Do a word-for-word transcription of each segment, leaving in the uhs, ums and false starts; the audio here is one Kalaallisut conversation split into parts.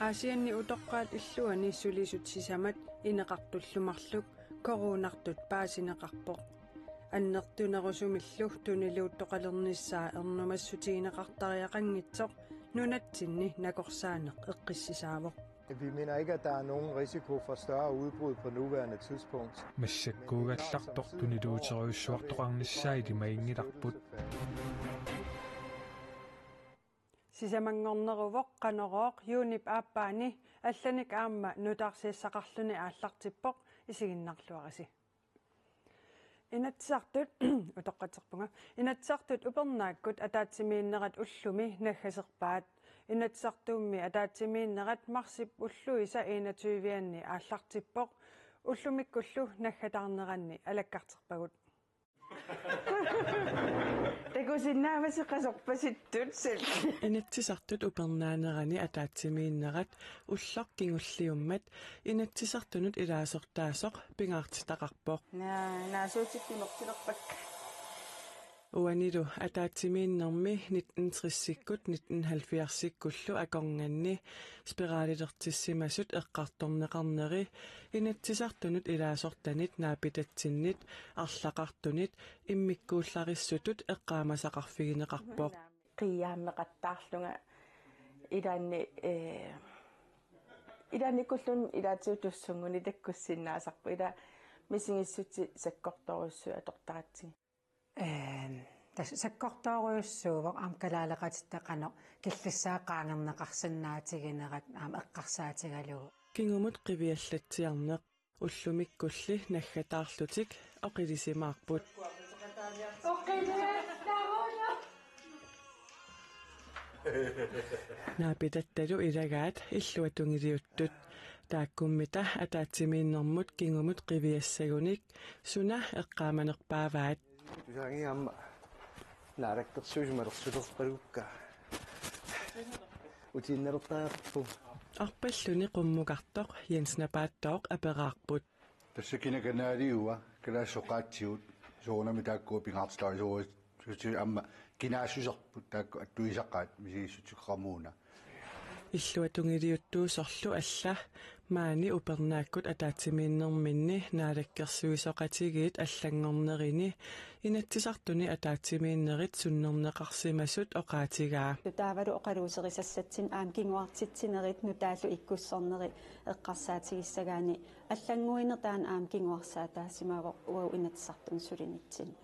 Aasianni utoqqaat illuanni sulisut sisamat ineqartullu marluk coronartut paasineqarpoq. Annertunerusumillu tuniluuttoqalernissaa ernumassutigineqartariaqanngitsoq nunatsinni nakorsaaneq eqqissisaavoq. Vi mener ikke, at der er nogen risiko for større udbrud på nuværende tidspunkt. Massakkuugallartoq tuniluuterujussuartoqarnissaa ilimaginngilarput. Sisamanngorneruvoq Qanorooq juunip aappaani allanik aamma nutaarsiassaqarluni aallartippoq, isiginnaarluarisi. Inatsisartut, utoqqatserpunga, Inatsisartut upernaakkut ataatsimiinnerat ullumi naggaserpaat. Inatsisartuummi ataatsimiinnerat marsip ulluisa enogtyve-anni aallartippoq, ullumikkullu naggataarneranni alakkarterpagut. Takusinnaavarsi qasorpasittut sal. Inatsisartut upernaanerani ataatsimiinnerat ulloq kingulliummat Inatsisartunut ilaasortaasoq pingaartitaqarpoq. Naa, naasuutit tunertilerpakka. Uanilu ataatsimiinnermi nitten tresikkut nitten halvfjerdsikkullu akornanni spiralilertissimasut eqqartorneqarneri Inatsisartunut ilaasortanit naapitatsinnit arlaqartunit immikkuullarissutut eqqaamasaqarfigineqarpoq. Qiiaammeqattaarlunga ilaanni, ee, ilaannikkulluunniit ilaatigut tussunnguunit takkussinnaasarput, ila misigissutsit sakkortoorujussuit atortaratsigit. Ehm, tassa sakkortoorujussuuvoq aamma kalaaleqatitta qanoq killissaa qaangerneqarsinnaatiginerat aamma eqqarsaatigalugu. Kingumut qiviallatsiarneq ullumikkulli naggataarlutik oqilisimaarput. Naapitattalu ilagaat illuatungiliuttut. Taakkummita ataatsimiinnermut kingumut qiviassagunik suna eqqaamanerpaavaat. Tusaangi aamma naalakkersuisut malersulerpalukka. Utiinnalertariaqarpugut. Arpalluni qummukartoq Jens Napaattooq aperaarput. Tassa kina kanaaliua, kalaallisut oqaatsigut, soorunami taakku pingaartilaarisuusutit aamma kinaassuserput taakku attuisaqaat misigissutsit qamuuna. Illuatungiliuttuusorlu alla maani upernaakkut ataatsimiinnerminni naalakkersuisooqatigiit allanngornerini Inatsisartuni ataatsimiinnerit sunnerneqarsimasut oqaatigaa. Taavalu oqaluuserisassatsinni aamma kinguartitsinerit nutaallu ikkussorneri eqqarsaatigissagaanni allannguineq taanna aamma kinguarsaataasimavoq uagut Inatsisartuni sulinitsinnut.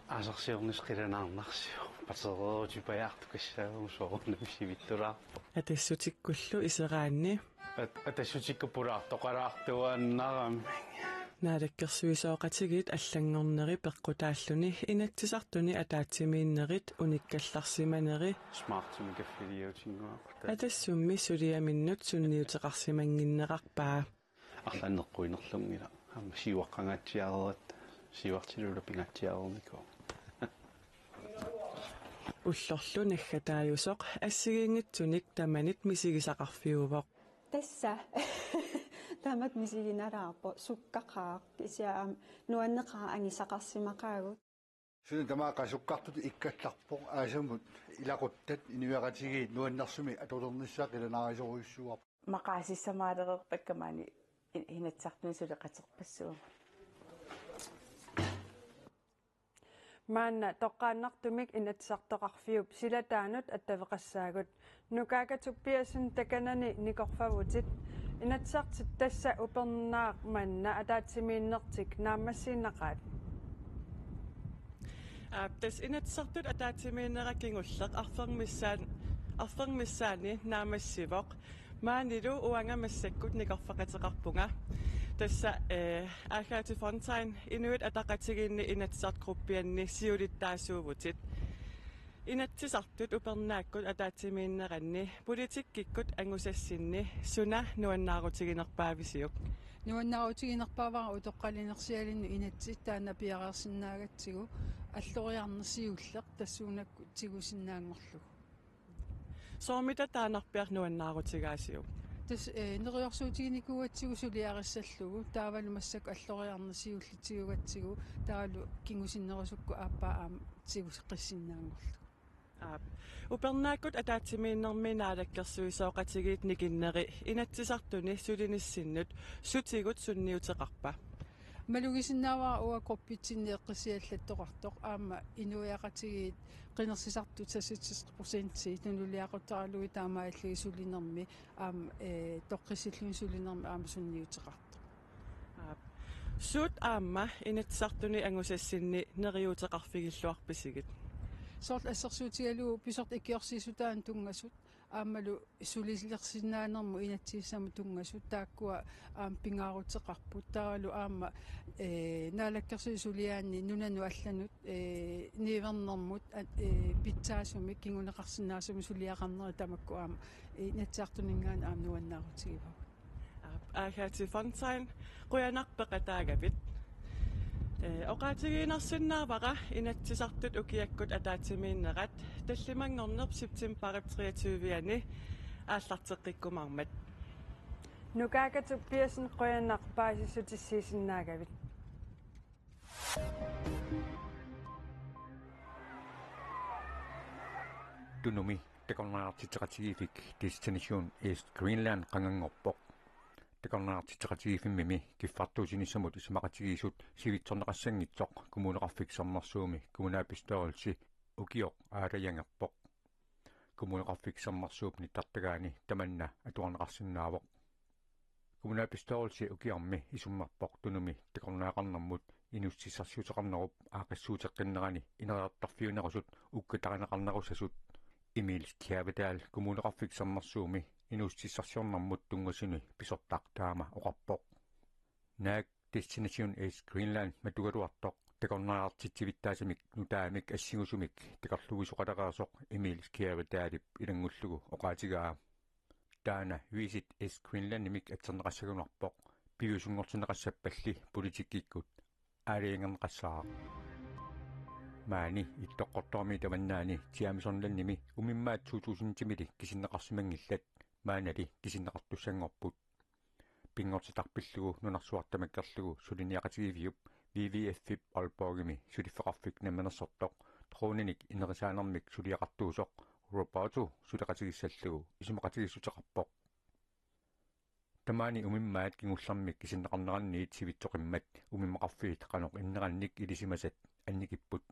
Aasarsiornissaq qilanaarnarsivoq, patereerutipajaartukassaagut soorunami sivittulaarpoq. Atassutikkullu iseraanni. At-, atassutikka pulaartoqalaartuaannarami. Naalakkersuisooqatigiit allanngorneri peqqutaalluni Inatsisartuni ataatsimiinnerit unikkallarsimaneri. Smartimik kaffiliutinnguaqutaq. Atassummi suliaminnut sunniuteqarsimannginnerarpaa. Arlaanneq quinerlunngilaq. Aamma siuaqqangaatsiareeratta, siuartilu ulapingaatsiareernikuuvoq. Ullorlu naggataajusoq assigiinngitsunik tamanit misigisaqarfiuvoq. Tassa. Tamat misiginalaarpoq, sukkaqaaq, kisianni aamma nuanneqaaq angisaqarsimaqaagut. Suna tamaat qasukkartutut ikkallarpoq, aasamut ilaquttat inuiaqatigiit nuannersumik atulernissaa qilanaarisorujussuuarput. Maqaasissamaalereerpakka maani i-, Inatsisartuni suleqaterpassuugut. Maanna toqqaannartumik Inatsisartoqarfiup silataanut attaveqassaagut. Nukaaka Tobiassen takanani nikorfavutit. Inatsisartut tassa upernaaq manna ataatsimiinnertik naammassiinnaqaat. Aap, tassa Inatsisartut ataatsimiinnera kingulleq arfermissaan-, arfermissaani naammassivoq. Maanilu uanga massakkut nikorfaqateqarpunga. Tassa, eh, Agathe Fontain, Inuit Ataqatigiinni Inatsisartut gruppianni siulittaasuuvutit. Inatsisartut upernaakkut ataatsimiinneranni politikkikkut angusassinni suna nuannaarutiginerpaavisiuk? Nuannaarutiginerpaavara utoqqalinersialinnut inatsit taanna piareersinnaagatsigu alloriarneq siulleq tassuunakkut tigusinnaanngorlugu. Soormita taannarpiaq nuannaarutigaasiuk? Tassa, eh, neriorsuutiginikuugatsigu suliarissallugu, taavalu massakkut alloriarneq siulleq tigugatsigu, taavalu kingusinnerusukkut aappaa aamma tiguseqqissinnaanngorlugu. Aap. Upernaakkut ataatsimiinnermi naalakkersuisooqatigiit nikinneri Inatsisartuni sulinissinnut sutigut sunniuteqarpa? Malugisinnaavara uanga gruppitsinni eqqissiallattoqartoq aamma inuiaqatigiit qinersisartut seksogtres procenti tunuliaquttaralugu taamaalillugit sulinermi aamma, ee, toqqissilluni sulinermi aamma sunniuteqartoq. Aap. Suut aamma Inatsisartuni angusassinni neriuuteqarfigilluarpisigit? Soorlu assersuutigalugu pisortat ikiorsiissutaannut tunngasut aammalu sulilersinnaanermut inatsisissamut tunngasut taakkua aamma pingaaruteqarput. Taavalu aamma, ee, naalakkersuisut suliaanni nunanut allanut, ee, niuernermut, a-, ee, pitsaasumik kinguneqarsinnaasumik suliaqarneri tamakku aamma, ee, Inatsisartuninngaanniit aamma nuannaarutigivagut. Aap, Agathe Fontain, qujanaq peqataagavit. Ee, oqaatigiinnarsinnaavara Inatsisartut ukiakkut ataatsimiinnerat tallimanngorneq septembarip treogtyve-ani aallarteqqikkumaarmat. Nukaaka Tobiassen, qujanaq paasissutissiisinnaagavit. Tunumi takornariartitseqatigiiffik Destination Air Greenland qanganngorpoq. Takornariartitseqatigiiffimmimi kiffartuussinissamut isumaqatigiissut sivitsorneqassanngitsoq Kommuneqarfik Sermersuumi kommunalbestyrelse ukioq aalajangerpoq. Kommuneqarfik Sermersuup nittartagaani tamanna atuarneqarsinnaavoq. Kommunalbestyrelse ukiarmi isummerpoq Tunumi takornariaqarnermut inuussutissarsiuteqarnerup aaqqissuuteqqinnerani ineriartorfiunerusut ukkatarineqarnerussasut. Emil Kjærvedal Kommuneqarfik Sermersuumi inuussutissarsiornermut tunngasuni pisortaq taama oqarpoq. Naak Destination Air Greenland matugaluartoq takornariartitsivittaasamik nutaamik assingusumik takorluuisoqalereersoq Emil Kjærvedalip ilanngullugu oqaatigaa. Taanna Visit Air Greenlandimik atserneqassagunarpoq piviusunngortinneqassappalli politikkikkut aalajangerneqassaaq. Maani Ittoqqortoormiit Avannaani Jameson Landimi umimmaat to tusindimili kisinneqarsimanngillat, maannali kisinneqartussanngorput. Pinngortitaq pillugu nunarsuaq tamakkerlugu suliniaqatigiiffiup WWF-ip Aalborgimi suliffeqarfik namminersortoq droninik inerisaanermik suliaqartuusoq Roboto suleqatigissallugu isumaqatigiissuteqarpoq. Tamaani umimmaat kingullermik kisinneqarneranniit sivitsoqimmat umimmaqarfiit qanoq innerannik ilisimasat annikipput.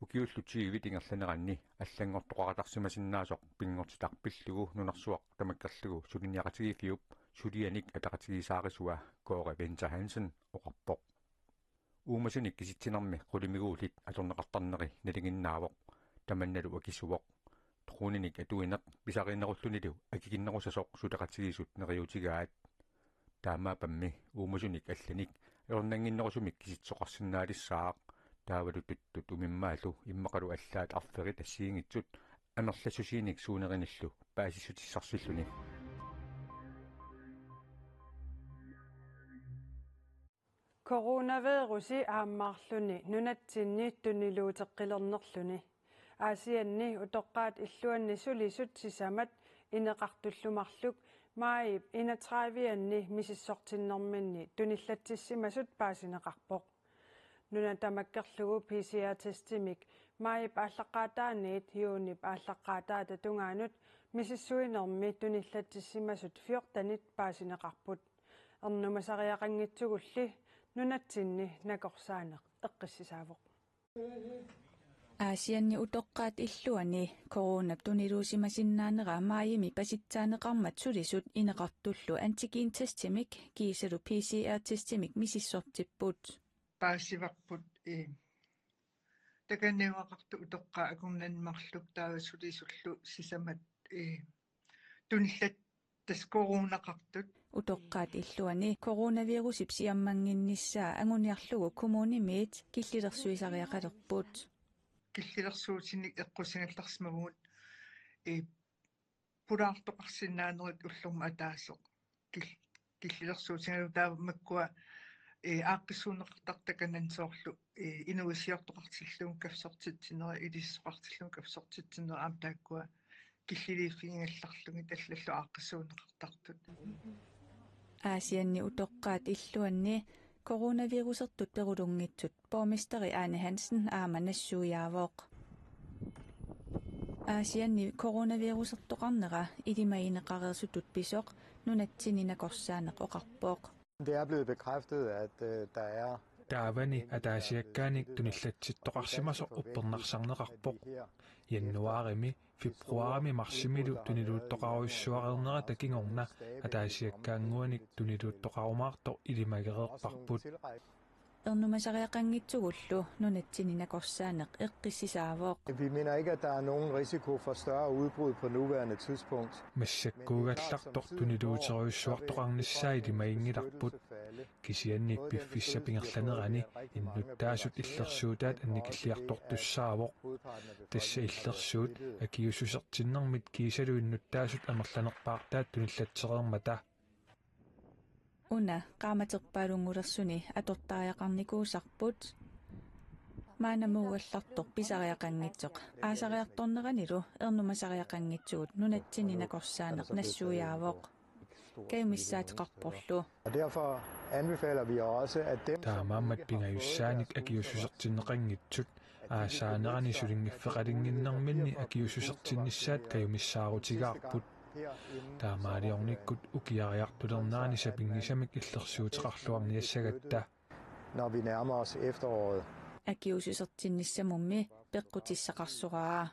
Ukiullu tyvit ingerlaneranni allanngortoqaratarsimasinnaasoq pinngortitaq pillugu nunarsuaq tamakkerlugu suliniaqatigiiffiup sulianik ataqatigiissaarisua Kåre Winther Hansen oqarpoq. Uumasunik kisitsinermi qulimiguulit atorneqartarneri nalinginnaavoq, tamannalu akisuvoq. Droninik atuineq pisariinnerullunilu akikinnerussasoq suleqatigiissut neriuutigaat. Taamaapammi uumasunik allanik ajornannginnerusumik kisitsisoqarsinnaalissaaq, taavalu tuttut umimmaallu immaqalu allaat arferit assigiinngitsut amerlassusiinik suunerinillu paasissutissarsiorluni. Coronavirusi aammaarluni nunatsinni tuniluuteqqilernerluni. Aasianni utoqqaat illuanni sulisut sisamat ineqartullu marluk maajip enogtredive-anni misissortinnerminni tunillatsissimasut paasineqarpoq. Nuna tamakkerlugu P C R-testimik maajip aallaqqaataaniit juunip aallaqqaataata tungaanut misissuinermi tunillatsissimasut fjortenit paasineqarput. Ernumasariaqanngitsugulli nunatsinni nakorsaaneq eqqissisaavoq. Aasianni utoqqaat illuanni coronap tuniluusimasinnaanera maajimi pasitsaaneqarmat sulisut ineqartullu antigen-testimik kiisalu P C R-testimik misissortipput. Paasivarput, ee, takanniugaqartut utoqqaat akornanni marluk taava sulisullu sisamat, ee, tunillat tassa coronaqartut. Utoqqaat illuanni coronavirusip siammannginnissaa anguniarlugu kommunimiit killilersuisariaqalerput. Killilersuutinik eqqussigallarsimavugut, ee, pulaartoqarsinnaanerit ullormut ataaseq. Kil-, killilersuutigalugu taava makkua, ee, aaqqissuunneqartartut takanani soorlu, ee, inuuissiortoqartillugu kaffisortitsinerit, ilisisoqartillugu kaffisortitsinerit aamma taakkua killiliiffigigallarlugit allallu aaqqissuunneqartartut. Aasianni utoqqaat illuanni coronavirusertut perulunngitsut borgmesteri Ane Hansen aamma nassuiaavoq. Aasianni coronavirusertoqarnera ilimagineqareersutut pisoq nunatsinni nakorsaaneq oqarpoq. Det er blevet bekræftet, at øh, der er Taavani ataasiakkaanik tunillatsittoqarsimasoq uppernarsarneqarpoq. Januaarimi, februaarimi, marsimilu tuniluuttoqarujussuareernerata kingorna ataasiakkaannguanik tuniluuttoqarumaartoq ilimagereerparput. Ernumasariaqanngitsugullu nunatsinni nakorsaaneq eqqissisaavoq. Vi mener ikke, at der er nogen risiko for større udbrud på nuværende tidspunkt. Massakkuugallartoq tuniluuterujussuartoqarnissaa ilimaginngilarput. Kisianni piffissap ingerlanerani innuttaasut illersuutaat annikilliartortussaavoq. Tassa illersuut akiuussusertinnermit kiisalu innuttaasut amerlanerpaartaat tunillatsereermata. Una qaammaterpaalunngulersuni atortariaqarnikuusarput. Maannamuugallartoq pisariaqanngitsoq aasariartorneranilu ernumasariaqanngitsugut nunatsinni nakorsaaneq nassuiaavoq. Kajumissaateqarporlu. Og derfor anbefaler vi også, at dem, som Taamaammat pingajussaanik akiuussusertinneqanngitsut aasaanerani sulinngiffeqalinnginnerminni akiuussusertinnissaat kajumissaarutigaarput. Taamaaliornikkut ukiariartulernerani sapinngisamik illersuuteqarluarniassagatta. Når vi nærmer os efteråret. Akiuussusertinnissamummi peqqutissaqarsoraa.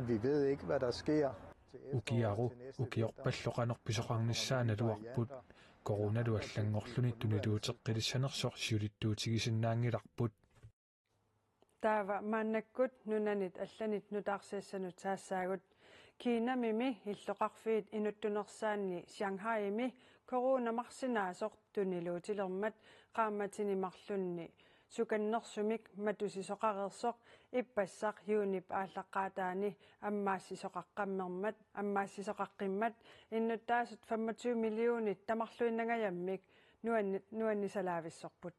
Vi ved ikke, hvad der sker. Ukiaru, ukiorpallu qanoq pisoqarnissaa naluarput. Coronalu allanngorluni tuniluuteqqilissanersoq siulittautigisinnaanngilarput. Taava maannakkut nunanit allanit nutaarsiassanut saassaagut. Kinamimi illoqarfiit inuttunersaanni Shanghaimi corona marsinaasoq tuniluutilermat qaammatini marlunni sukannersumik matusisoqareersoq ippassaq juunip aallaqqaataani ammaassisoqaqqammermat ammaassisoqaqqimmat innuttaasut femogtyve millionit tamarluinnangajammik nuanni- nuannisalaavissorput.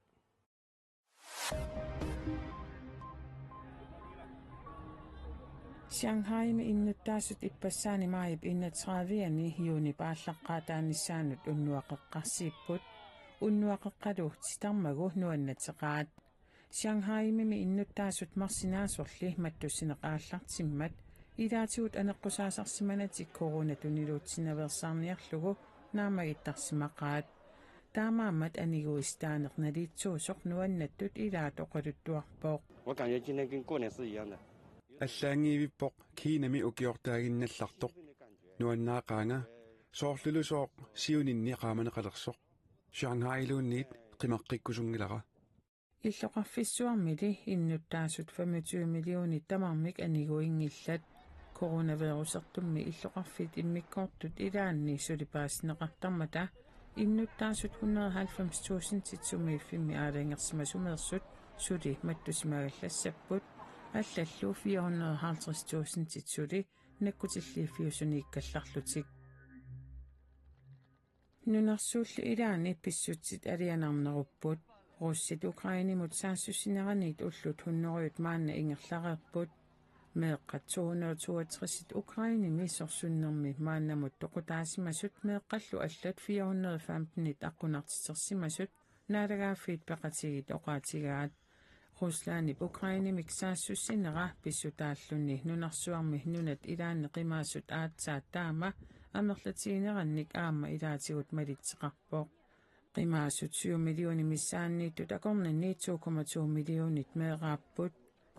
Shanghaimi innuttaasut ippassaani maajip enogtredive-ani juunip aallaqqaataanissaanut unnuaqeqqarsiipput. Unnuaqeqqalu titarmagu nuannateqaat. Shanghaimimi innuttaasut marsinaasorli mattussineq aallartimmat ilaatigut aneqqusaasarsimanatik corona tuniluutsinaveersaarniarlugu naammagittarsimaqaat. Taamaammat aniguisitaaneq naliitsuusoq nuannattut ilaat oqaluttuarpoq. 我感觉今天跟过年是一样的。 Allaanngivippoq Kinami ukiortaaginnallartoq. Nuannaaqaanga soorlulusooq siuninni qaamaneqalersoq. Shanghailuunniit qimaqqikkusunngilara. Illoqarfissuarmili innuttaasut femogtyve millionit tamarmik aniguinngillat. Coronavirusertummi illoqarfiit immikkoortut ilaanni suli paasineqartarmata innuttaasut hundrede og halvfems tusindit sumiiffimmi aalajangersimasumeersut suli mattusimagallassapput, allallu fire hundrede og halvtreds tusindit suli nakkutilliiffiusuniikkallarlutik. Nunarsuulli ilaanni pissutsit alianarnerupput. Russit Ukrainemut saassussineraniit ullut hunnorujut maanna ingerlareerput. Meeqqat to hundrede og toogtres Ukrainemi sorsunnermi maannamut toqutaasimasut meeqqallu allat fire hundrede og femten aqqunartitersimasut naalagaaffiit peqatigiit oqaatigaat. Ruslandip Ukrainemik saassussinera pissutaalluni nunarsuarmi nunat ilaanni qimaasut aatsaat taama amerlatiginerannik aamma ilaatigut malitseqarpoq. Qimaasut syv millionit missaanniittut akornanni to komma to millionit meeraapput.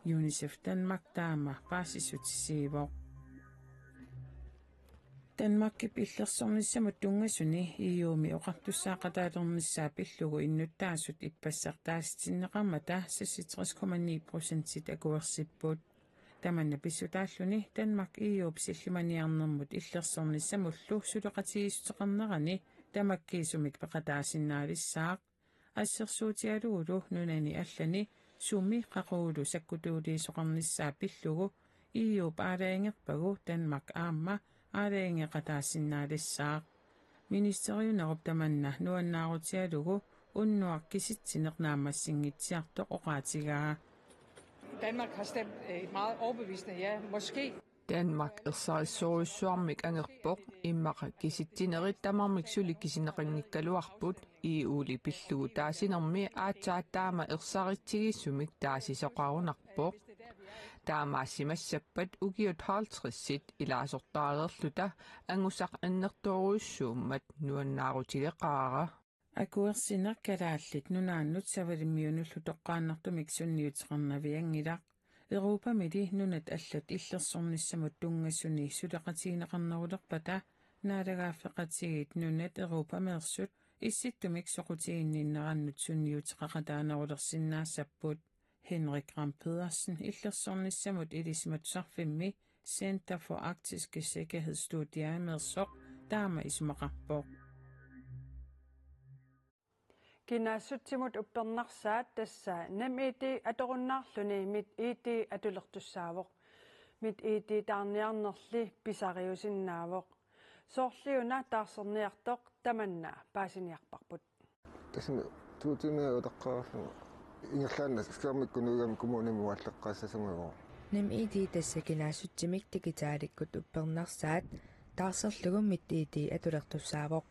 UNICEF Danmark taama paasissutisiivoq. Danmarkip illersornissamut tunngasuni E U-mi oqartussaaqataalernissaa pillugu innuttaasut ippassaq taasitinneqarmata seksogtres komma ni procentit akuersipput. Tamanna pissutaalluni Danmark E U-p sillimaniarnermut illersornissamullu suleqatigiissuteqarnerani tamakkiisumik peqataasinnaalissaaq. Assersuutigalugulu nunani allani sumi qaqugulu sakkutuuliisoqarnissaa pillugu E U-p aalajangerpagu Danmark aamma aalajangeqataasinnaalissaaq. Ministeriunerup tamanna nuannaarutigalugu unnuaq kisitsineq naammassinngitsiartoq oqaatigaa. Danmark har stemt øh, meget overbevisende ja, måske. Danmark ersarissorujussuarmik angerpoq, immaqa kisitsinerit tamarmik suli kisineqanngikkaluarput. E U-li pillugu taasinermi aatsaat taama ersaritsigisumik taasisoqarunarpoq. Taamaassimassappat ukiut halvtredsit ilaasortaareerluta angusaq annertoorujussuummat nuannaarutileqaara. Akuersineq Kalaallit Nunaannut Savalimmiunullu toqqaannartumik sunniuteqarnavianngilaq. Europamili nunat allat illersornissamut tunngasuni suleqatigineqarnerulerpata, naalagaaffeqatigiit nunat Europameersut issittumik soqutiginninnerannut sunniuteqaqataanerulersinnaassapput. Henrik Gram Pedersen illersornissamut ilisimatusarfimmi Center for Arktiske Sikkerhedsstudier-meersoq taama isumaqarpoq. Kinaassutsimut uppernarsaat, tassa NemID atorunnaarluni MitID atulertussaavoq. MitID taarniarnerli pisariusinnaavoq. Soorliuna taarserniartoq tamanna paasiniarparput. Tassami to tiimit utaqqaarlugu ingerlaannaq skærmikkut nuigami kommunimut aalleqqaassasungagu. NemID tassa kinaassutsimik digitalikkut uppernarsaat taarserlugu MitID atulertussaavoq.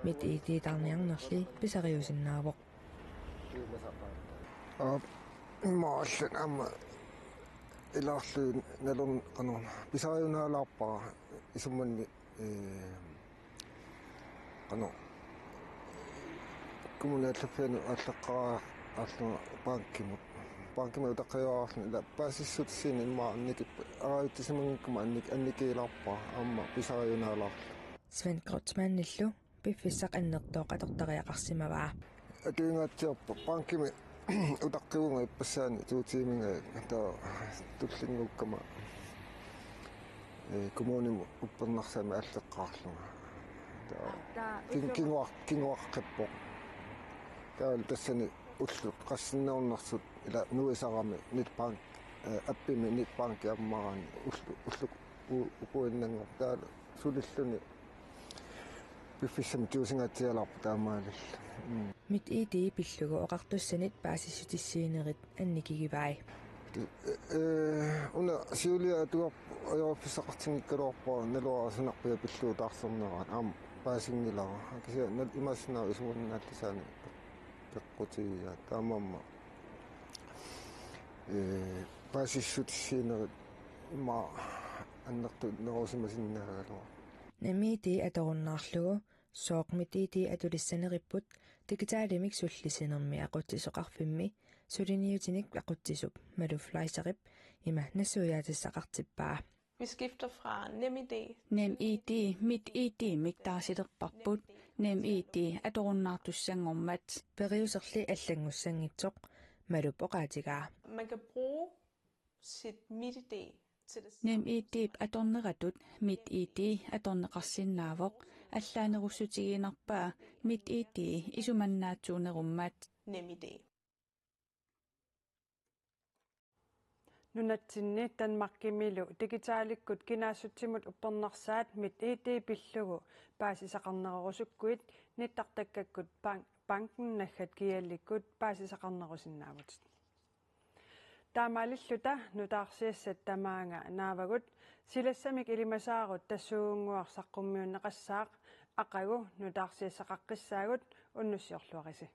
MitID taarniarnerli pisariusinnaavoq. Aap, immaqa allat aamma ilaarlugit nalorn-, qanoq, pisariunaalaarpara isumanni, ee, qanoq, kommunip allaffianut aalleqqaarlunga bankimut. Bankimut utaqqiuaarlunga ila paasissutissiineq immaqa annikip-, arajutsisimanngikkumut annik-, annikiilaarpara aamma pisariunaalaarlunga. Svend Kreutzmannillu piffissaq annertooq atortariaqarsimavaa. Atuingaatsiarpoq bankimi utaqqivunga ippassaani to tiimingajaat, taava tullinnguukkama, ee, kommunimut uppernarsaammik aalleqqaarlunga. Taava kin-, kinguar-, kinguaqqippoq. Taava tassani ullut qassinnerunersut ila nuisarami netbank, ee, appimi netbanki ammaraanni ullu-, ullu-, u-, ukuinnanngorpoq taava sulilluni piffissami tuusingaatsialaarpoq taamaalillugu. Mm. MitID pillugu oqartussanit paasissutissiinerit annikigivai. Ee, una siuliani atugarput ajoriffissaqartinngikkaluarpara naluara sunarpiaq pillugu taarsernerat aamma paasinngilara. Kisianni nal-, imaassinnaavoq isumannaalisaanik peqqutigigaat. Taamaammat, ee, paasissutissiinerit immaqa annertunerusimasinnaagaluarput. NemID atorunnaarlugu sooq MitID atulissaneripput digitalimik sullisinermi aqutsisoqarfimmi suliniutinik aqutsisup Malou Fleischerip ima nassuiaatissaqartippaa. Vi skifter fra NemID. NemID MitID-mik taarsilerparput, NemID atorunnaartussanngormat. Periuserli allanngussanngitsoq Malup oqaatigaa. Man kan bruge sit MitID til det samme. NemID-p atorneratut MitID atorneqarsinnaavoq, allaanerussutigiinnarpaa MitID isumannaatsuunerummat. NemID. Nunatsinni Danmarkimilu digitalikkut kinaassutsimut uppernarsaat MitID pillugu paasisaqarnerusukkuit nittartakkakkut bank-, banken naggat kiallikkut paasisaqarnerusinnaavutit. Taamaalilluta nutaarsiassat tamaanga naavagut, silassamik ilimasaarut tassuugunnguaq saqqummiunneqassaaq, aqagu nutaarsiassaqaqqissaagut, unnussiorluarisi.